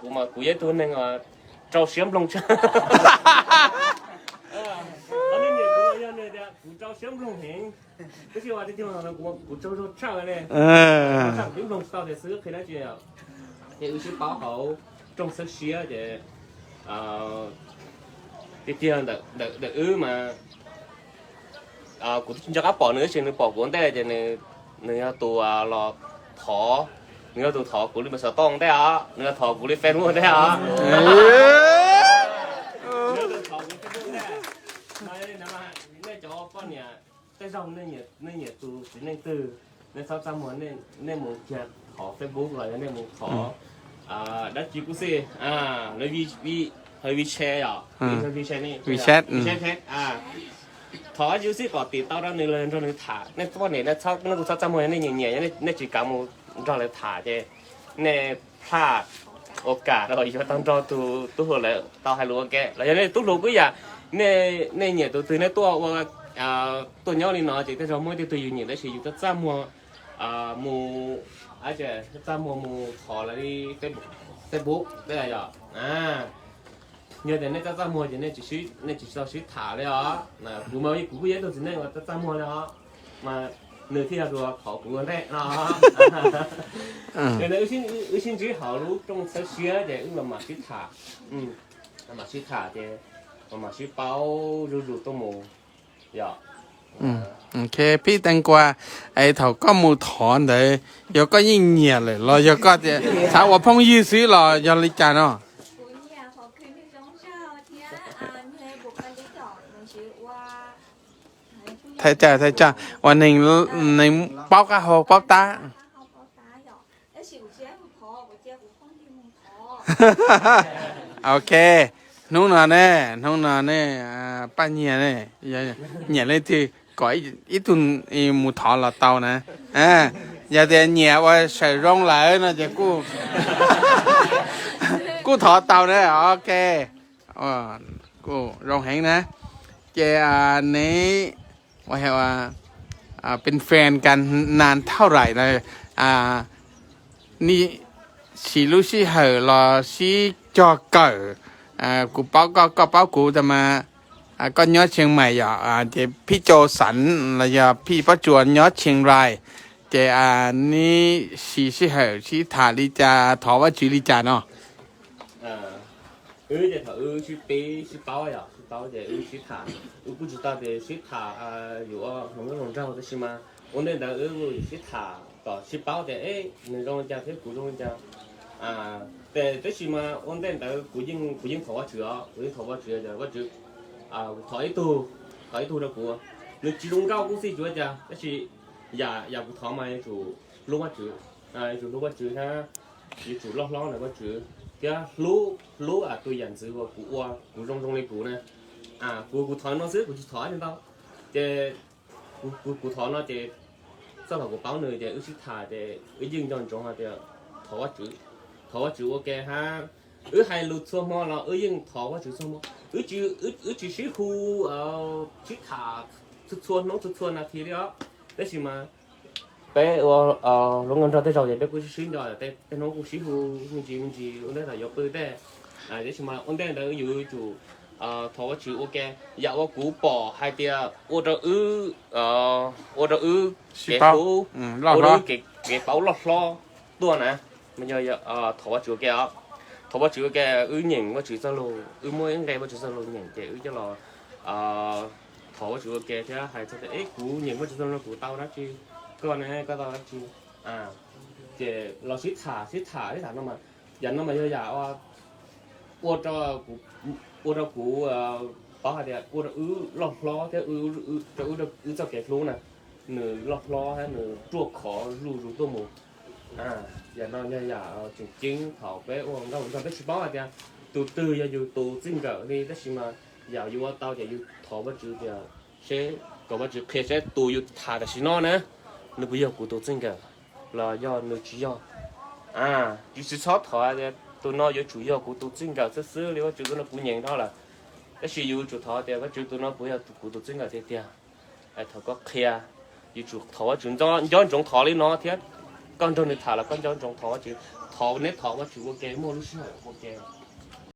Kuv mas kuv yog ib tug neeg rau siab nploog tshaj. Qhov nej nyiam kuv yog tias kuv rau siab nploog heev. Tab sis ua tej tiag no kuv tsaug zog tshaj li. Tshaj kuv twb nploog tsis tau tias xwb qhia dab tsi. Ces wb sib paub hauv rooj txhawb siab ces tiag tiag ntawm wb mas kuv twb tsis nco qab pom nws, tab sis nws pom kuv ua ntej ces nws yog tus los thov, nws yog tus thov kuv li mas xov tooj ua ntej os, nws yog thov kuv li Facebook ua ntej os. Nws yog tus thov kuv Facebook ua ntej. Nej cov poj niam, tej zaug nej nyiam tus txiv neej twg, nej txhob txaj muag, nej mus kiag thov Facebook los yog nej mus thov dab tsi kuj xij, lawv WeChat yom, WeChat, WeChat, thov dab tsi kuj xij kom tim tau rau nws los yog nrog nws tham. Nej poj niam nej kuj txhob txaj muag, yog nej nyiam nyiam, nej tsis kam mus nrog lawv tham ces nej plaj ua kam rau yuav tau nrog tus tub hluas lawm tau hais lus ua ke los yog nej tub hluas kuj yam, nej nyiam tus twg nej tuaj ua, tuaj nyob li no ces tej zaug muaj ib tug twg yus nyiam tab sis yus txaj txaj muag mus, txaj muag mus thov lawv li Facebook tej yom. Yog tias nej txaj txaj muag ces nej tsis tau sib tham li os. Kuv mas kuv kuj yog ib tug txiv neej uas txaj txaj muag li os, mas nws thiaj yog tus thov kuv ua ntej no. Ces wb sib ntsib hauv lub rooj txhawb siab ces wb los mam sib tham, los mam sib tham ces los mam sib paub zuj zus tuaj mus yom. Ok, Phib Teev Kuas, es thaum koj mus thov ntawd, yog koj yeej nyiam lawm los yog koj tias xav ua phooj ywg xwb los yog li cas no? Thaj tsam, thaj tsam uas neeg, neeg paub qab hau paub tab. Ok, hnub no ne, hnub no ne, Paj Nyiag ne, nyiam leej twg kom ib tug mus thov los tau na. Yog tias nyiam ua saum zoo lawm no ces kuj thov tau na. Ok, kuj zoo heev na. Ces neb ua pes fes kas nas thauj raim na, nej siv lub sij hawm los sib cog kawm, kuv paub koj, koj paub kuv tas mas koj nyob Tsheej Maim yom, ces Phij Cau Xav los yog Phij Pob Tsuas nyob Tsheej Rais, ces neb siv sij hawm sib tham li cas, thov Vajtswv li cas no? Wb ces thaum wb sib pib sib paub yom, sib paub ces wb sib tham, wb kuj tsis tau tias sib tham yuav hluas nkauj hluas nraug, tab sis mas ua ntej ntawd wb sib tham kom sib paub tias nws zoo li cas thiab kuv zoo li cas. Tab sis mas ua ntej ntawd kuv yeej, kuv yeej thov Vajtswv os, kuv yeej thov Vajtswv tias Vajtswv, thov ib tug, thov ib tug rau kuv, nws tsis zoo nkauj kuj xij tsis ua cas, tab sis yam, yam kuv thov mas yuav tsum hlub Vajtswv, yuav tsum hlub Vajtswv thiab yuav tsum loj hlob ntawm Vajtswv thiab hlub, hlub tus yam ntxwv uas kuv ua, kuv zoo zoo li kuv na. Kuv, kuv thov no xwb, kuv tsis thov dab tsi ntau. Ces kuv, kuv thov no ces txoj thaum kuv paub nws ces wb sib tham ces wb yeej nco ntsoov hais tias thov Vajtswv, thov Vajtswv ua ke hab. Wb hais lus txhua hmo los wb yeej thov Vajtswv txhua hmo. Wb tsis, wb tsis sib hu sib tham txhua txhua hnub txhua txhua nas this li os, tab sis mas peb ua hluas nkauj nraug tej zaum ces peb kuj sib nco, tej hnub kuj sib hu me ntsis me ntsis ua ntej thaum yuav pw tej. Tab sis mas ua ntej ntawd wb yuav tsum thov Vajtswv ua ke. Yam uas kuv pom hais tias ua rau wb, ua rau wb kev hlub, ua rau wb kev paub loj hlob tuaj na, yog thov Vajtswv ua ke os. Thov Vajtswv ua ke, wb nyeem Vajtswv txoj lus, wb muab wb nqe Vajtswv txoj lus nyeem ces wb coj los thov Vajtswv ua ke thiab hais txog tias kuv nyeem Vajtswv txoj lus no kuv tau dab tsi, koj ne koj tau dab tsi. Ces los sib tham, sib tham, sib tham no mas, yam no mas yog yam ua rau kuv, ua rau kuv paub hais tias ua rau wb loj hlob thiab rau wb, wb txoj kev hlub na, nws loj hlob thiab nws ruaj khov zuj zus tuaj mus. Yam no yog yam tseem ceeb thaum peb ua nkauj ua nraug, peb tsis paub hais tias tus twg yog yus tus txij nkawm li, tab sis mas yam yus ua tau ces yus thov Vajtswv tias seb, kom Vajtswv qhia seb tus yus tham tam sim no na, nws puas yog kuv tus txij nkawm los yog nws tsis yog. Yus tsis txhob thov tias tus no yuav tsum yog kuv tus txij nkawm xwb xwb li, Vajtswv, tus no kuv nyeem dhau lawm. Tab sis yus tsum thov tias Vajtswv, tus no puas yog kuv tus txij nkawm tiag tiag? Thov koj qhia. Yus tsum thov Vajtswv, nco ntsoov thov li no thiab. Koj nrog nws tham los koj nco ntsoov thov Vajtswv. Thov neb thov Vajtswv ua ke, muaj lub sij hawm ua ke os.